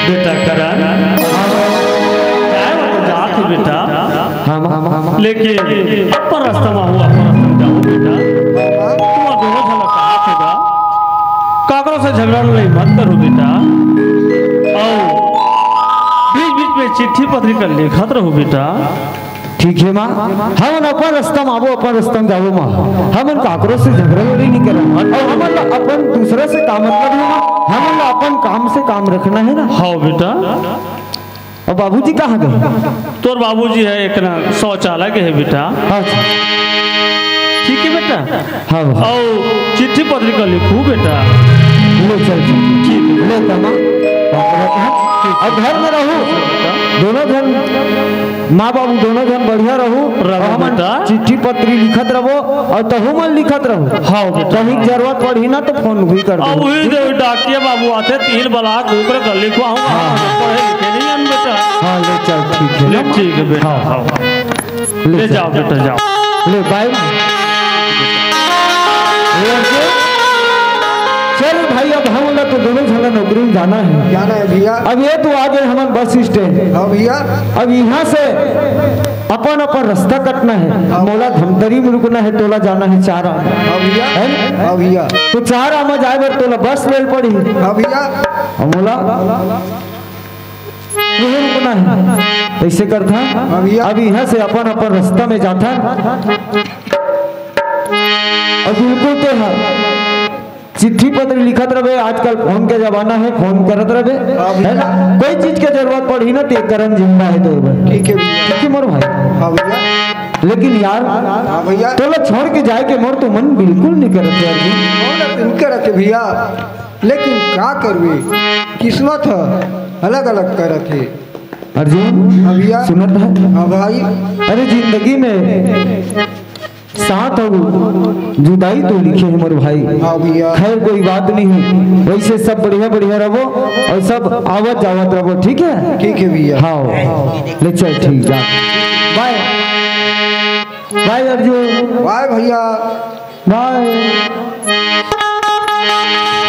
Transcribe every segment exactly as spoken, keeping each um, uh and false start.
बेटा करण, जाए बर तो जात हे बेटा, हम, हम, हम। लेकिन अपन रास्ता मा हू, अपन रास्ता मा जाहू बेटा। तुमन दोनों झन ला कहा थे गा, काकरो से झगड़ा लड़ाई मत करहू बेटा। अउ बीच बीच में चिट्ठी पत्री कर लिखत रहू बेटा। ठीक हे माँ, हमन अपन रास्ता मा आबो, अपन रास्ता मा जाबो माँ। हमन काकरो से झगड़ा लड़ाई नइ करन। अउ हमन ला अपन दूसरा से का मतलब हे माँ? हमन ला अपन काम से काम रखना हे ना। हाँ बेटा। अउ बाबूजी कहाँ गे? तोर बाबूजी हे एक ना शौचालय गे हे बेटा। अच्छा। ठीक हे बेटा। हाँ बाबा। अउ चिट्ठी पत्री कर लिखहू बेटा। ले चल जी। ठीक हे। ले तमा। अउ घर में रहू। दोनों झन, माँ बाबू दोनों झन बढ़िया रहू। रहू अउ हमन बेटा। चिट्ठी पत्री लिखत रहबो अउ तहू मन लिखत रहू। हाँ बेटा। कहीं जरूरत पड़ही ना तो फोन भी कर अब देबो। वही जो डाकिया बाबू आथे, तीन बला कुकर कर लिखवाहूँ। हाँ। पढ़े लिखे नइ हन बेटा। हाँ, ले चल, ठीक हे। ले, ठीक हे बेटा। हाँ। हाँ। ले ले चल। जाओ बेटा, जाओ। ले, बाय। ले, चल भाई, अब हमन ला तो दोनों झन ला नौकरी में जाना हे। जाना हे भैया। अब ये तो आ गे हमन बस स्टैंड। हाँ भैया। अब इहाँ से अपन अपन रास्ता कटना हे। हाँ। मोला धमतरी में रुकना हे, तोला जाना हे चारा। हाँ भैया। हे ना? हाँ भैया। तो चारा में जाए बर तोला बस ले पड़ही। हाँ भैया। अउ मोला इही रुकना हे। अइसे करथन। हाँ भैया। अब इहाँ से अपन अपन रास्ता में जाथन। अउ बिल्कुल ते ह चिट्ठी पत्र लिखत रहबे, आजकल फोन के जमाना हे, फोन करत रहबे, हाँ भैया। हे ना? कोई चीज के जरूरत पड़ही ना, ते करण जिंदा हे तोर बर। ठीक हे भैया। ठीक हे मोर भाई। हाँ भैया। लेकिन यार, हाँ भैया। तोला छोड़ के जाए के मोर तो मन बिल्कुल नइ करत यार जी। मोर ला तो नइ करत हे भैया, लेकिन का करबे, किस्मत ह अलग-अलग करत हे। अर्जुन, हाँ भैया। सुनत हे? हाँ भाई। अरे जिंदगी में साथ अउ जुदाई तो लिखे हे मोर भाई। हाँ भैया। खैर, कोई बात नहीं, वैसे सब बढ़िया बढ़िया रहबो अउ सब आवत जावत रहबो, ठीक हे? ठीक हे भैया। हाँ, ले चल, ठीक, जा, बाय, बाय अर्जुन। बाय भैया। बाय।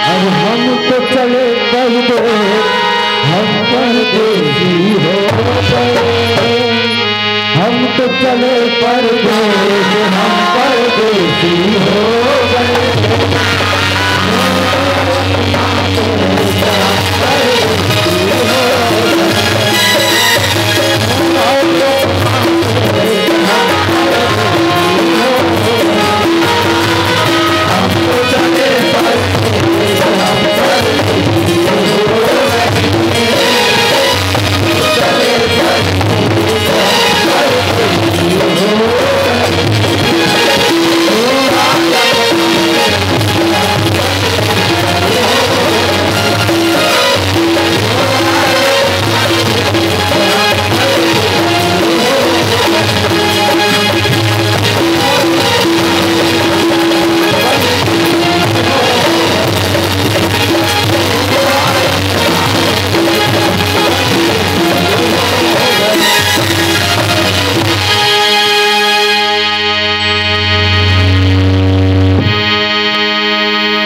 अब हम तो चले परदेस, हम परदेसी हो गए। हम तो चले परदेस, हम परदेसी हो गए।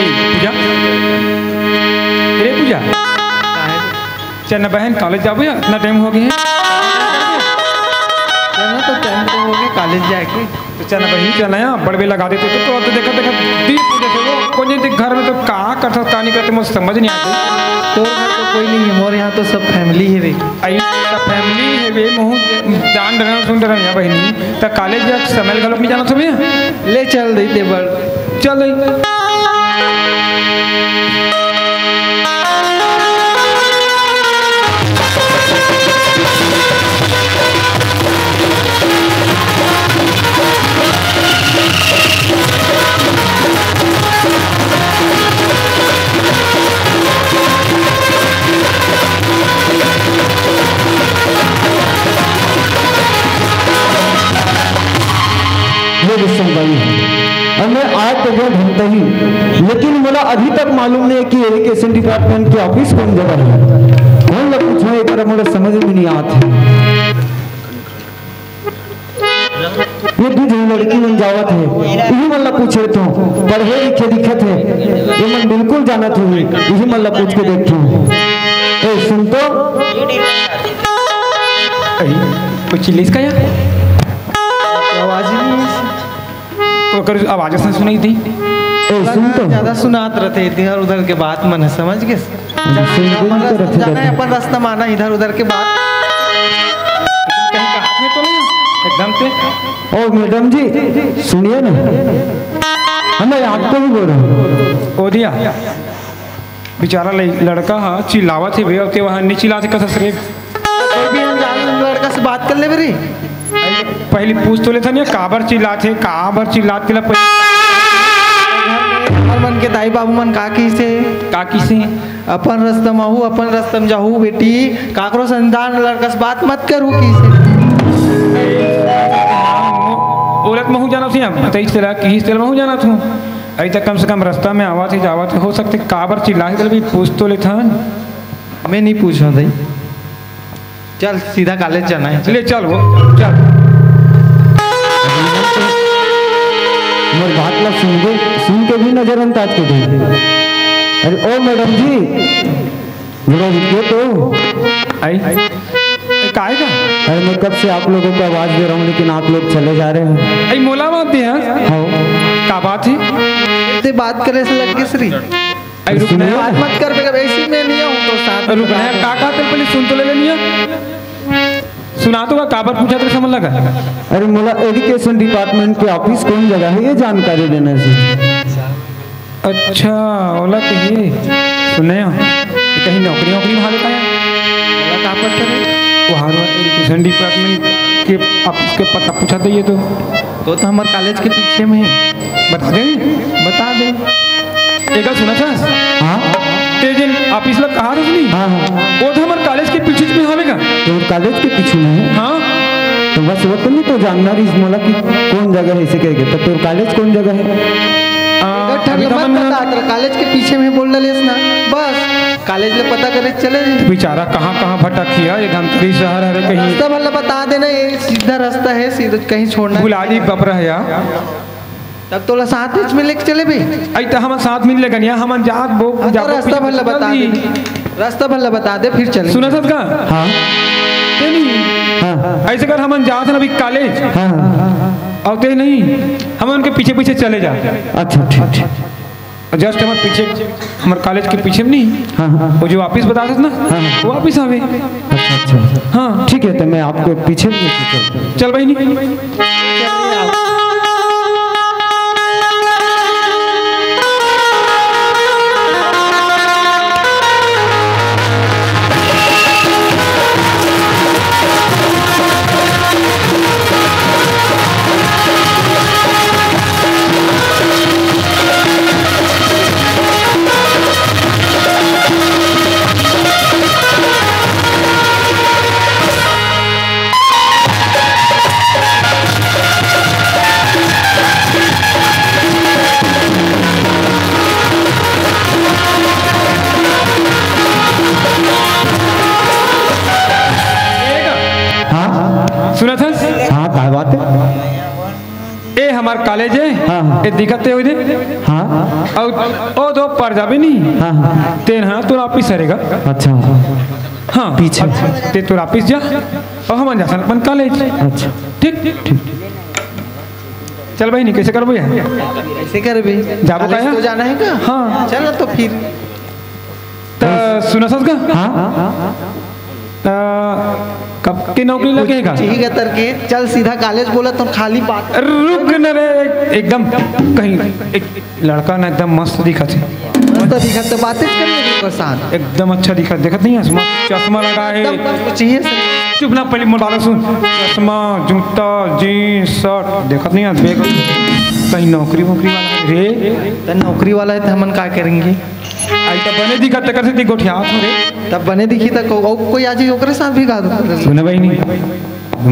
ए, पूजा। ए, पूजा। चल ना बहन, कॉलेज जाबो या? इतना टाइम हो गे हे। चल ना, तो टाइम तो हो गे कॉलेज जाए के। तो चल ना बहन, चल ना, या बड़वे लगा देते तो, तो, तो देखा, देखा, दीप पूजा से वो, कोन जनी घर में तो का करत हे, का नहीं करत हे, मोर समझ नहीं आत हे। तोर घर तो कोई नहीं हे, मोर यहाँ तो सब फैमिली हे रे। आई, सब फैमिली हे बे, महूँ जान डरन, सुन डरन या बहिनी। त कॉलेज जाके समय घलोक नहीं जानत होबे। ले चल दे ते बर। चल दे। ये विश्वम भाई, अब मैं आज तो गया घूमता ही, लेकिन मोला अभी तक मालूम नहीं है कि एजुकेशन डिपार्टमेंट के ऑफिस कौन जगह है। कौन ला पूछूं, एक बार मोला समझ में नहीं आत है। ये दू झन लड़की मन जावत हे, इही मन ला पूछे तो पढ़े लिखे दिखत हे, ये मन बिल्कुल जानत होही, इही मन ला पूछ के देखथों। ए, सुन तो। अरे, कुछ चिल्लीस का यार? आवाज ही नहीं है। तो कर आवाज से सुनाई दी। ए, सुन तो। ज्यादा सुनात रहते इधर उधर के बात मन है, समझ गए? सुन, सुन तो रहते जाना है, रहते। अपन रास्ता माना, इधर उधर के बात। कहीं कहा थे तो नहीं, एकदम से। ओ मैडम जी, सुनिए ना, हम आपको भी बोल रहे हैं। ओ दिया। बेचारा लइ-, लड़का हा चिल्लावत हे बे, अब ते वहाँ नहीं चिल्लाथे कसस रे। कोई भी अनजान लड़का से बात कर ले बे रे। पहली पूछ तो लेथन, ये काबर चिल्लाथे, काबर चिल्लाथे ला पहली। हमर मन के दाई बाबू मन का कहिसे? का कहिसे? अपन रस्ता म आहू, अपन रस्ता म जाहू बेटी, काकरो से अनजान लड़का से बात मत करू कहिसे। ओला त महू जानत हूँ, बताइस तेला, कहिस तेला महू जानत हूँ। अई त कम से कम रस्ता में आवत हे, जावत हे, हो सकथे काबर चिल्लाथे, चल भी पूछ तो लेथन। मैं नहीं पूछूं दाई, चल सीधा कॉलेज जाना है, चल। ले चल वो, चल। मोर बात ला सुन के, सुन के भी नजरअंदाज कर दे। अरे ओ मैडम जी, जरा रुकिए तो। आई? काहे का? अरे मैं कब से आप लोगों को आवाज दे रहा हूँ, लेकिन आप लोग चले जा रहे हैं। आई मोला बात दे, हाँ? हाँ। का बात है? ते बात करे से लग गए श्री। आई रुक सुनिए। ना। बात मत कर बेटा, ऐसी मैं नहीं हूँ तो साथ रुक ना, का, का तेरे पहले सुन तो ले लेनी है। सुना तो का, काबर पूछा तेरे समझ लगा? अरे मोला एजुकेशन डिपार्टमेंट के ऑफिस कौन जगह है, ये जानकारी लेना है। अच्छा, ओला कहिए, सुने हो, ये कहीं नौकरी वोकरी भागे का है? ओला का पता करे? वहाँ एजुकेशन डिपार्टमेंट के ऑफिस के पता पूछा था ये तो। तो, तो हमारे कॉलेज के पीछे में है। बता दे। बता दे। एक बात सुना था? हाँ? ते जिन ऑफिस ला कहा था सुनी? हाँ, हाँ। वो तो हमारे कॉलेज के पीछे में हवे का? तो कॉलेज के पीछे में है? हाँ। तो बस वो तो नहीं तो जानना रही मोला कि कौन जगह है इसे कह के। तो तोर कॉलेज कौन जगह है? आ, अगर ठंड अभी तो मत मन बता, तेरा कॉलेज के पीछे में बोल डालिस ना, बस कॉलेज ले पता करे चले जी। बेचारा कहाँ कहाँ भटक गया, ये धमतरी शहर हरे कहीं। रास्ता भला बता देना, ये सीधा रास्ता है, सीधा कहीं छोड़ना। भुला दी बपरा है यार। तब तोला साथ में लेके चले भी। आई तो हम साथ में लेगन या हमन जात बो, हाँ, तो जाबो रास्ता पीछे भला चल बता दी। दे। रास्ता भला बता दे, फिर चलेंगे। सुना था का? हाँ। ते नहीं। हाँ, हाँ। ऐसे कर हमन जात हन अभी कॉलेज। हाँ, हाँ। और ते नहीं, हम उनके पीछे पीछे चले जा। अच्छा, ठीक, ठीक। जस्ट हमारे पीछे, हमारे कॉलेज के पीछे में नहीं। हाँ, हाँ। वो जो वापिस बता था ना, हाँ, हाँ। वो वापिस आवे। अच्छा, अच्छा। हाँ। ठीक है, तो मैं आपको पीछे में लेके चलता हूँ। चल भाई, नहीं। हाँ? सुना था? हाँ, का बात है? ए हमार कॉलेज है। हाँ, हाँ। ए दिखत ते ओदे। हाँ। अउ ओ दो पर जाबे नहीं। हाँ, हाँ। तेन हाँ तोर ऑफिस हरेगा। अच्छा। हाँ। पीछे। ते तोर ऑफिस जा। अउ हमन जाथन अपन कॉलेज। अच्छा। ठीक? ठीक। चल भाई, नहीं कैसे करबो यार? कैसे करबे? जाबो कॉलेज का तो यार? जाना है का? हाँ। चल ना तो फिर। त सुनत हस का? हाँ। त के नौकरी लगे हे का? ठीक है, तर के चल सीधा कॉलेज बोला तो खाली बात। रुक न रे, एकदम कहीं एक लड़का ना एकदम मस्त दिखत हे। मस्त दिखत तो बातें करिए ओकर साथ। एकदम अच्छा दिखत, देखत नहीं है, चश्मा, चश्मा लगा है। एकदम चाहिए सर। चुप ना, पहले मोर बात सुन। चश्मा, जूता, जींस, शर्ट, देखत नहीं है, बैग, कहीं नौकरी वोकरी वाला है रे। तो नौकरी वाला है तो हमन का करेंगे? आई तो बने दिखत, तेकर से गोठियावत हो रे। तब बने दिखी तो को, और कोई आ जाए ओकरे साथ भी गा दो। सुना भाई नहीं,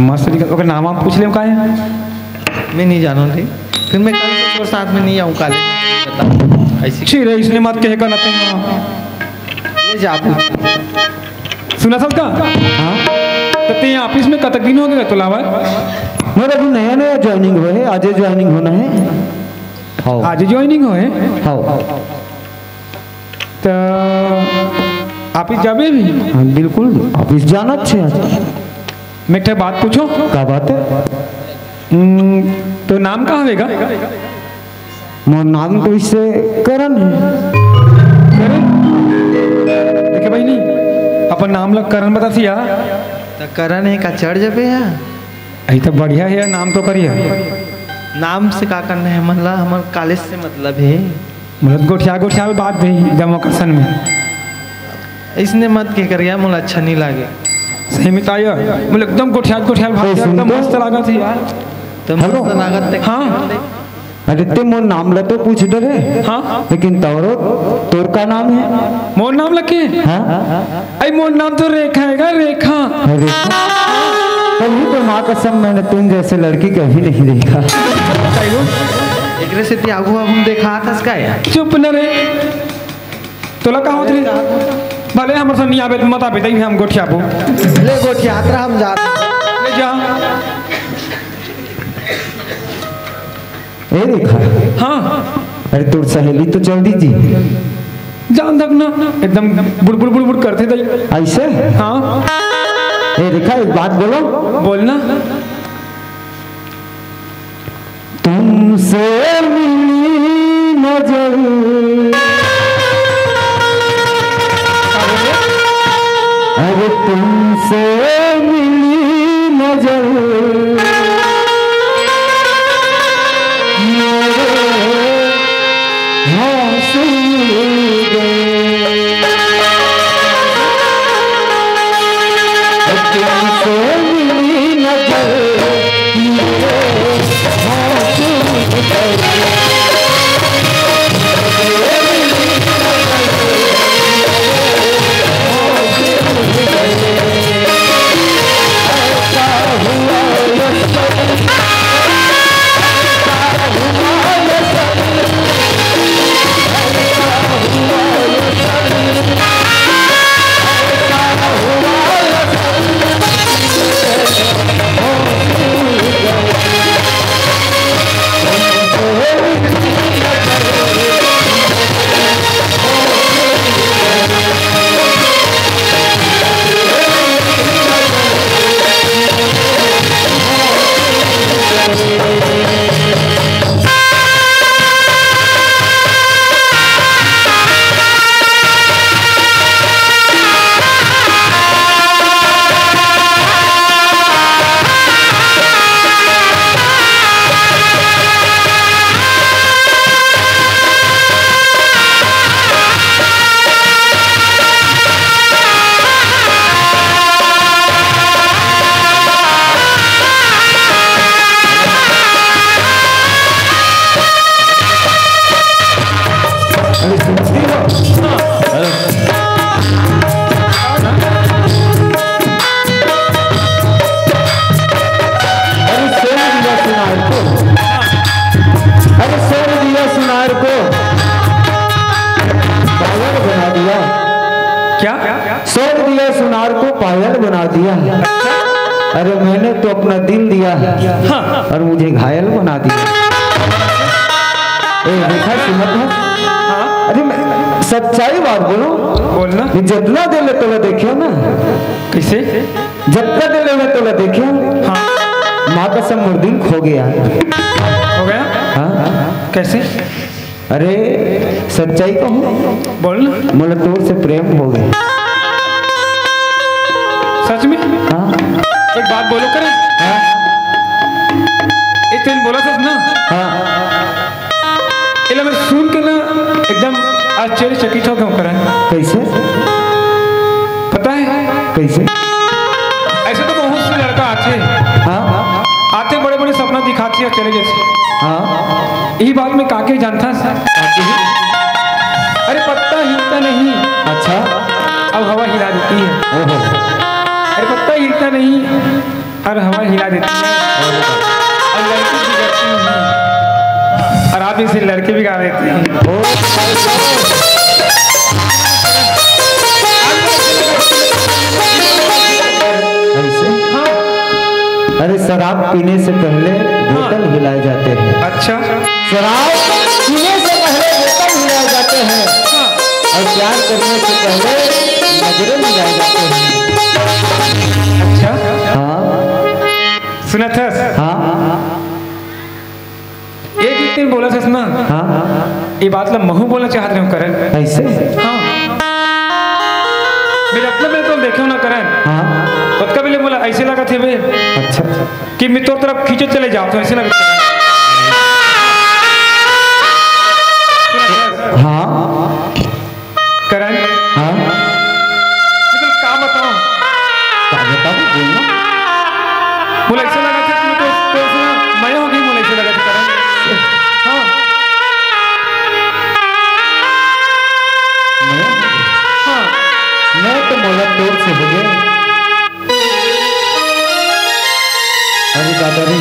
मस्त दिखत, ओकर नाम आप पूछ ले का है? मैं नहीं जानूं रे। फिर मैं कल से तोर साथ में नहीं आऊं, कॉलेज में बताऊं। ऐसी छी रे, इसने मत कहे का ना तुम। ले जा पूछ। सुना सब का? हाँ। तो ते ऑफिस में कतक दिन हो गए तोला आवा? मोर अभी नया नया ज्वाइनिंग हुआ है, आज ज्वाइनिंग होना है। हाँ। आज ज्वाइनिंग हो है? हाँ। तो ऑफिस जाबे भी? हाँ, बिल्कुल, ऑफिस जाना अच्छे आज। मैं एक ठे बात पूछो? का बात है? हम्म, तो नाम का हवेगा? मोर नाम तो इससे करण है। करण? देखे भाई नहीं, अपन नाम ला करण बतासी यार। तो करण है का चढ़ जबे यार? अई तो बढ़िया है यार, नाम तो करिया। नाम से का करना है, हमन ला हमर कॉलेज से मतलब है। मतलब गोठिया गोठिया में बात भी जमा कसन में। इसने मत के करिया, मोला अच्छा नहीं लागे। सही में ताया, मतलब एकदम गोठिया गोठिया बात ए, सुन एकदम तो। मस्त लागत है यार। तो मस्त हेलो। लागत है। हाँ। अरे ते मोर नाम ला तो पूछ डरे। हाँ। लेकिन तोरो, तोर का नाम है? मोर नाम लगे? हाँ। अई मोर नाम तो रेखा है गा, रेखा। अरे, कभी तो माँ कसम मैंने तुम जैसे लड़की कभी नहीं देखा। एकरे से ती आगू अब हम देखा था इसका यार। चुप न रे। तोला का होत रे? भले हमर से नहीं आबे, मत आबे, तई हम गोठियाबो। ले गोठियात रहा, हम जात। ले जा। ए रेखा। हाँ। अरे तोर सहेली तो चल दी जी। जान तक ना, एकदम बुड़बुड़ बुड़बुड़ करते तई। ऐसे? हाँ। ए रेखा, एक बात बोलो। बोलना। तुमसे मिली नजर, अरे तुमसे मिली नजर, मेरे होश उड़ गए। तुमसे मिली नजर, मेरे होश उड़ गए। अरे सुनती हो? अरे शेर दिया सुनार को, अरे शेर दिया सुनार को पागल बना दिया। क्या? छोड़ दिया सुनार को पायल बना दिया। अरे मैंने तो अपना दिल दिया हाँ। और मुझे घायल बना दिया। ए, देखा सुनत है? हाँ। अरे मैं सच्चाई बात बोलूं? बोलना। ये जितना दिल है तोला देखियो ना। कैसे? जितना दिल है मैं तोला देखियो। हाँ। माँ कसम मोर दिल खो गया। हो गया? हाँ। कैसे? अरे सच्चाई कहूँ? बोल ना। मोला तोर से प्रेम हो गया। सच में? हाँ। एक बात बोलो करें। हाँ। एक दिन बोला था ना। हाँ। एला मैं सुन के ना एकदम आश्चर्यचकित हो गया करें। कैसे? पता है? कैसे? ऐसे तो बहुत से लड़का आते हैं। हाँ। आते बड़े-बड़े सपना दिखाते हैं चले जैसे। हाँ। यही बात मैं काके जानता था। काके? अरे पत्ता हिलता नहीं। अच्छा। अब हवा हिला देती है। ओहो। अरे पत्ता हिलता नहीं और हवा हिला देती है। और लड़की बिगड़ती नहीं। और आप इसे लड़के बिगाड़ देते हैं। ऐसे? हाँ। अरे, शराब पीने से पहले बोतल हिलाए जाते हैं। अच्छा। शराब पीने से पहले बोतल हिलाए जाते हैं। हाँ। और प्यार करने से पहले नजरें मिलाए जाते हैं। अच्छा। हाँ। सुना था? हाँ। एक दिन बोला था ना। हाँ। ये बात ला महू बोलना चाहत रहे हूँ करण। ऐसे? हाँ। मेरे अपने में तो देखे ना करण। हाँ। ओतका बेले मोला ऐसे लगा थे बे। अच्छा। कि मैं तोर तरफ खींचे चले जाओ तो ऐसे लगा। हाँ। करण। हाँ। मैं तुमको का बताऊं? का बताऊं? बोलना। मोला ऐसे लगा था कि मैं तो, तो सुना, मैं हो गई, मोला ऐसे लगा था, करण। हाँ। मैं? हाँ। मैं तो मोला तोर से हो गए। अरे दादा रे,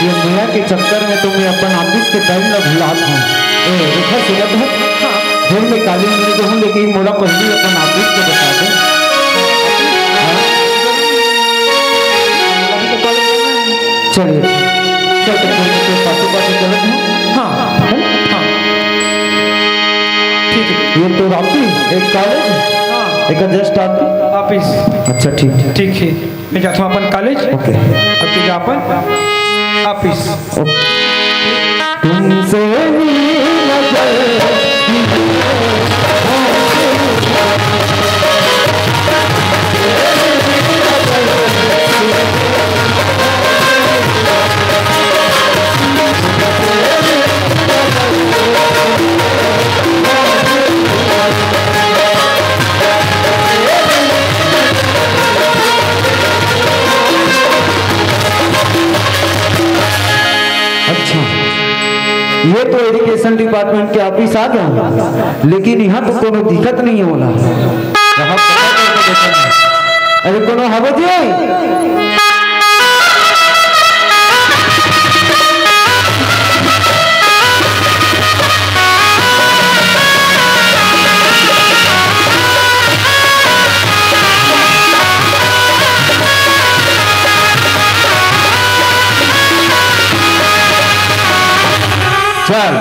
ये मेरा के चक्कर में तो मैं अपन ऑफिस के टाइम ला भुलात हूँ। ए, देखा सुनत है? हाँ। फिर मैं काली नहीं कहूँ, लेकिन मोला पहले अपन ऑफिस को बता दे। हाँ? चलिए, चल तो फिर मैं पाछू पाछू चलत हूँ। हाँ, हाँ, है ना? हाँ। ठीक है। ये तो ऑफिस, एक कॉलेज, हाँ। एक जस्ट ऑफिस। ऑफिस। अच्छा, ठीक है। ठीक है। मैं जाता हूँ अपन कॉलेज। ओके। अब तू जा अपन ऑफिस। ओके। तुमसे ही नजर अच्छा, ये तो एजुकेशन डिपार्टमेंट के ऑफिस आ गया, लेकिन यहाँ तो कोनो दिक्कत नहीं होला। यहाँ पता करके देखा। अरे कोनो हवो जी? चल,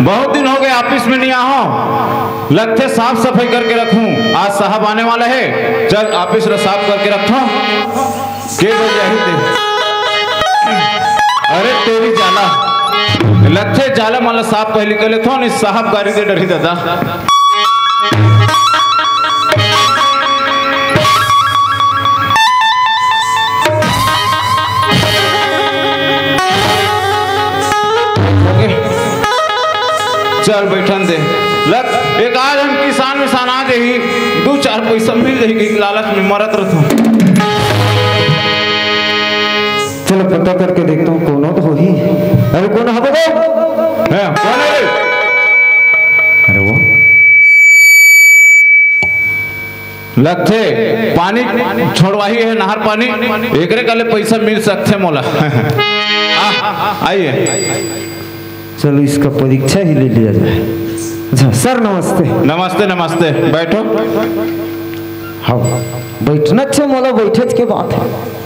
बहुत दिन हो गए ऑफिस में नहीं आहो, लगथे साफ सफाई करके रखूं, आज साहब आने वाला है, चल ऑफिस ला साफ करके रखथों। के बजे आही ते? अरे तेरी जाला, लगथे जाला मन ला साफ पहली कर लेथों, नहीं साहब गारी दे डरही दादा। चल बैठन दे। लग, एक आध हम किसान विसान आ जाही, दू चार पैसा मिल जाही, लालच में मरत रहथों। चलो पता करके देखता हूँ, कोनो तो होही। अरे कोनो हवो? हैं, कौन है रे? अरे वो। लगथे पानी छोड़वाही है, नहर पानी, एकरे कले पैसा मिल सकथे मोला। आ, आइए। चलो इसका परीक्षा ही ले लिया जाए। अच्छा सर नमस्ते। नमस्ते, नमस्ते, बैठो। हाँ, बैठना अच्छा मोला बैठे के बात है।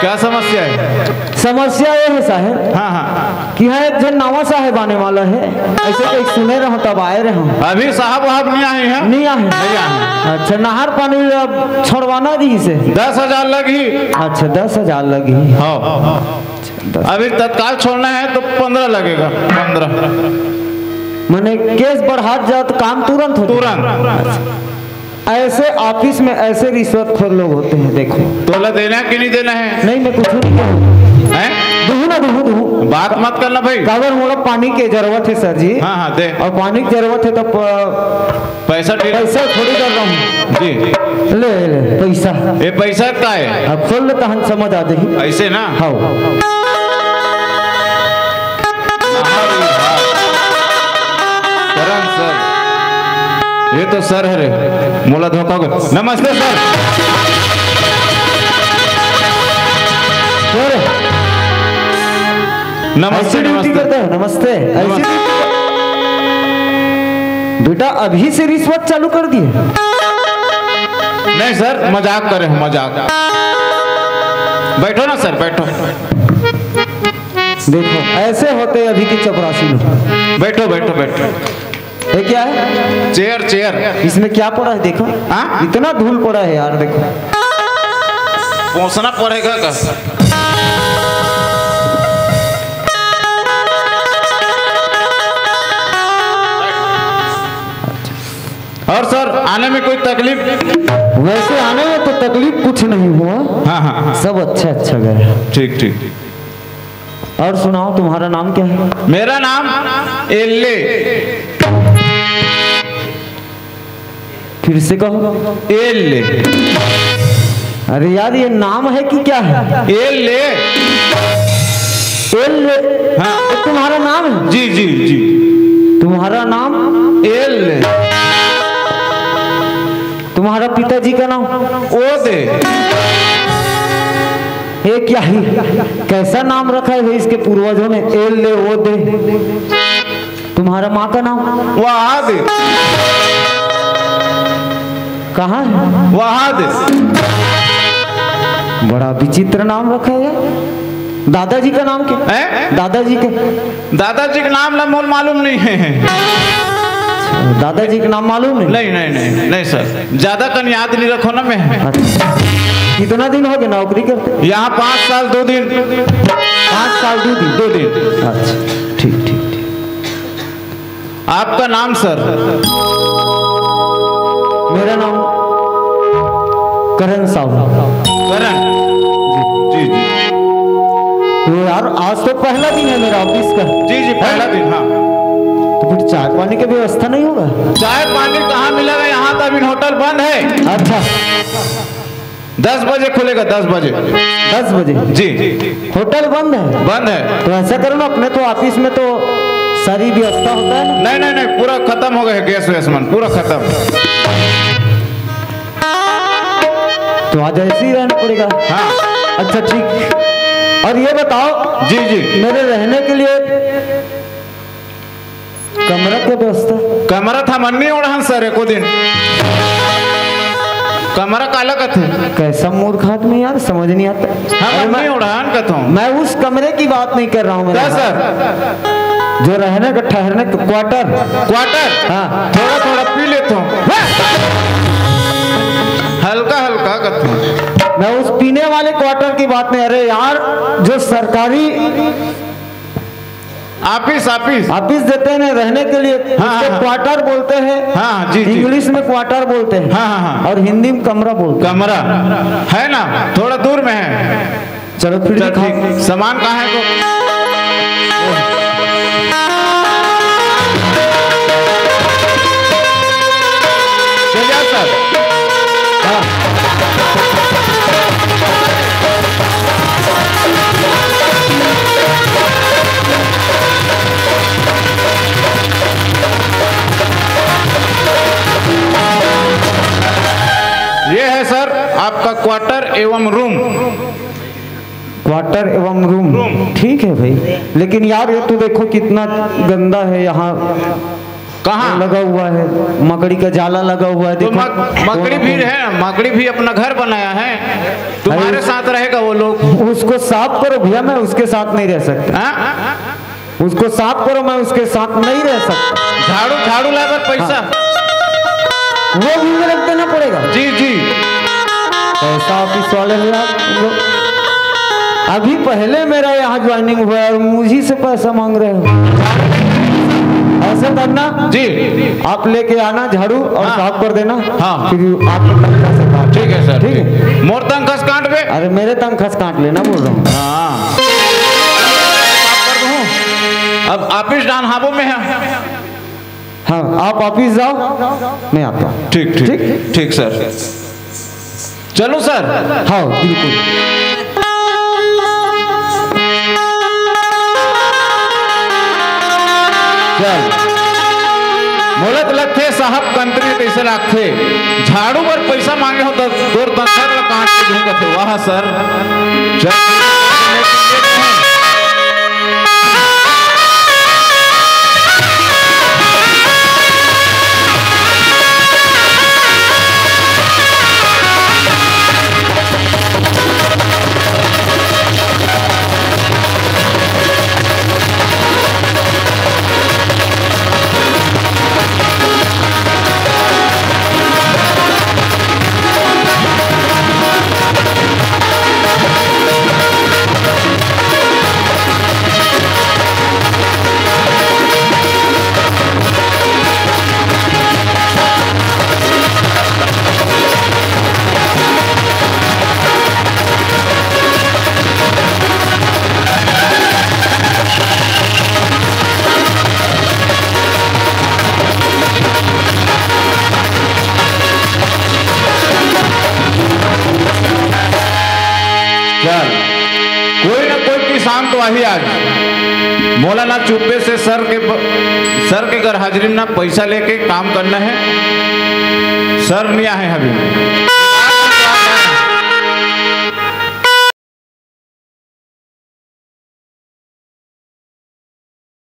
क्या समस्या है? समस्या ये है साहेब, हाँ, हाँ। कि यहाँ एक जन नवा साहेब आने वाला है, ऐसे कहीं सुने रहो तब आए रहो। अभी साहब वाहब नहीं आए हैं? नहीं आए। नहीं आए। अच्छा, नहर पानी अब छोड़वाना रहिसे? दस हजार लगही। अच्छा, दस हजार लगही। हाँ। अच्छा, दस। अभी तत्काल छोड़ना है तो पन्द्रह लगेगा, पन्द्रह। माने केस बढ़ात जात काम तुरंत हो जाए? तुरंत। अच्छा। ऐसे ऑफिस में ऐसे रिश्वतखोर लोग होते हैं। देखो, तोला देना है कि नहीं देना है? नहीं, मैं कुछ नहीं कहूँ। हैं? दूँ ना, दूँ, दूँ। बात मत करना भाई। काबर, मोला पानी के जरूरत है सर जी। हाँ, हाँ, दे। और पानी की जरूरत है तो प- पैसा ठीक। पैसा थोड़ी कर रहा हूँ। जी। ले, ले, पैसा। ये पैसा का है? अब खोल ले, तहन समझ आ जाही। ऐसे ना? हाँ। करण सर, ये तो सर है रे, मोला धोखा को। नमस्ते सर। अरे, नमस्ते, ऐसी ड्यूटी नमस्ते। करता है, नमस्ते। ऐसी नमस्ते। ड्यूटी कर-, बेटा, अभी से रिश्वत चालू कर दिए? नहीं सर, मजाक करे हूँ, मजाक। बैठो ना सर, बैठो। देखो, ऐसे होते हैं अभी के चपरासी लोग। बैठो, बैठो, बैठो। ये क्या है? Chair, chair. इसमें क्या पड़ा है, देखो। हाँ? इतना धूल पड़ा है यार, देखो। पोंछना पड़ेगा का? और सर, आने में कोई तकलीफ? वैसे आने में तो तकलीफ कुछ नहीं हुआ। हाँ, हाँ, हाँ। सब अच्छा, अच्छा गया। ठीक, ठीक। और सुनाओ, तुम्हारा नाम क्या है? मेरा नाम एल्ले। फिर से कहो। एल्ले। अरे यार, ये नाम है कि क्या है? एल्ले। एल्ले। हाँ। ये तुम्हारा नाम है? जी, जी, जी। तुम्हारा नाम? एल्ले। तुम्हारा पिताजी का नाम? ओदे। ये क्या ही, कैसा नाम रखा है इसके पूर्वजों ने? एल्ले ओदे। तुम्हारा माँ का नाम? वहाद। कहाँ है? वहाद। बड़ा विचित्र नाम रखा है यार। दादाजी का नाम क्या है? दादाजी का? दादाजी के नाम ला मोल मालूम नहीं है। दादाजी के नाम मालूम नहीं? नहीं, नहीं, नहीं, नहीं सर, ज्यादा कन याद नहीं रखो ना मैं। अच्छा। कितना दिन हो गया नौकरी करते? यहाँ पाँच साल दो दिन। पाँच साल दो दिन? दो दिन। अच्छा, ठीक, ठीक, ठीक। आपका नाम सर? मेरा नाम करण साहू। करण? जी, जी। तो यार, आज तो पहला दिन है मेरा ऑफिस का। जी, जी, पहला दिन, हाँ। तो फिर चाय पानी की व्यवस्था नहीं होगा? चाय पानी कहाँ मिलेगा? यहाँ तो अभी होटल बंद है। अच्छा। दस बजे खुलेगा, दस बजे। दस बजे? जी। होटल बंद है? बंद है। तो ऐसा करो ना, अपने तो ऑफिस में तो सारी व्यवस्था होता है ना? नहीं, नहीं, नहीं, पूरा खत्म हो गया है, गैस वैस मन, पूरा खत्म। तो आज ऐसे ही रहना पड़ेगा। हाँ। अच्छा, ठीक। और ये बताओ, जी, जी। मेरे रहने के लिए कमरा के व्यवस्था? कमरा तो हमन नहीं ओढ़न सर, एको दिन। कमरा काला कथे? कैसा मूर्ख आदमी यार, समझ नहीं आता। हमन नहीं ओढ़न कथों। मैं उस कमरे की बात नहीं कर रहा हूँ, मेरे भाई। सर? जो रहने का, ठहरने का क्वार्टर। क्वार्टर? हाँ। थोड़ा थोड़ा पी लेता हूँ। हल्का हल्का कथों। मैं उस पीने वाले क्वार्टर की बात नहीं, अरे यार, जो सरकारी ऑफिस, ऑफिस। ऑफिस देते हैं ना रहने के लिए, हाँ, उसको हाँ। क्वार्टर बोलते हैं। हाँ, हाँ, जी, जी। इंग्लिश में क्वार्टर बोलते हैं। हाँ, हाँ, हाँ। और हिंदी में कमरा बोलते हैं। कमरा है ना, थोड़ा दूर में है। चलो, फिर चल, दिखाओ। ठीक। सामान कहाँ है तो? चलिए सर। हाँ। ये है सर आपका क्वार्टर एवं रूम। क्वार्टर एवं रूम। रूम। ठीक है भाई, लेकिन यार, ये तो देखो कितना गंदा है यहाँ। कहाँ? लगा हुआ है, मकड़ी का जाला लगा हुआ है। तो देखो, मक-, मकड़ी भी है, मकड़ी भी अपना घर बनाया है, तुम्हारे अरे, साथ रहेगा वो लोग। उसको साफ करो भैया, मैं उसके साथ नहीं रह सकता। हाँ? उसको साफ करो, मैं उसके साथ नहीं रह सकता। झाड़ू, झाड़ू लाए बर पैसा। हाँ। वो भी मेरे को देना पड़ेगा। जी, जी। पैसा ऑफिस वाले हैं आप लोग। अभी पहले मेरा यहाँ ज्वाइनिंग हुआ है और मुझे से पैसा मांग रहे हो। ऐसा करना, जी। आप लेके आना झाड़ू और हाँ। साफ कर देना। हाँ। क्योंकि आपको तनख्वाह से काट, ठीक है सर, ठीक ठीक। है? मोर तनख्वाह से काट बे। अरे, मेरे तनख्वाह से काट लेना बोल रहा हूँ। हाँ। साफ कर दूँ। अब ऑफिस डान हाबो में है। हाँ, आप ऑफिस जाओ, मैं आता हूँ। ठीक, ठीक, ठीक? ठीक सर। चलो सर। हाँ, बिल्कुल। चल। मोला तो लगथे साहब कंत्री कइसे लागथे। झाड़ू बर पइसा मांगे हो त तोर तनखा ल काट के दूं कथे। वाह सर। चल। चल, कोई ना कोई किसान तो आही आज। मोला ना चुप्पे से सर के ब-, सर के घर हाजिरी में ना पैसा लेके काम करना है। सर नहीं आए अभी।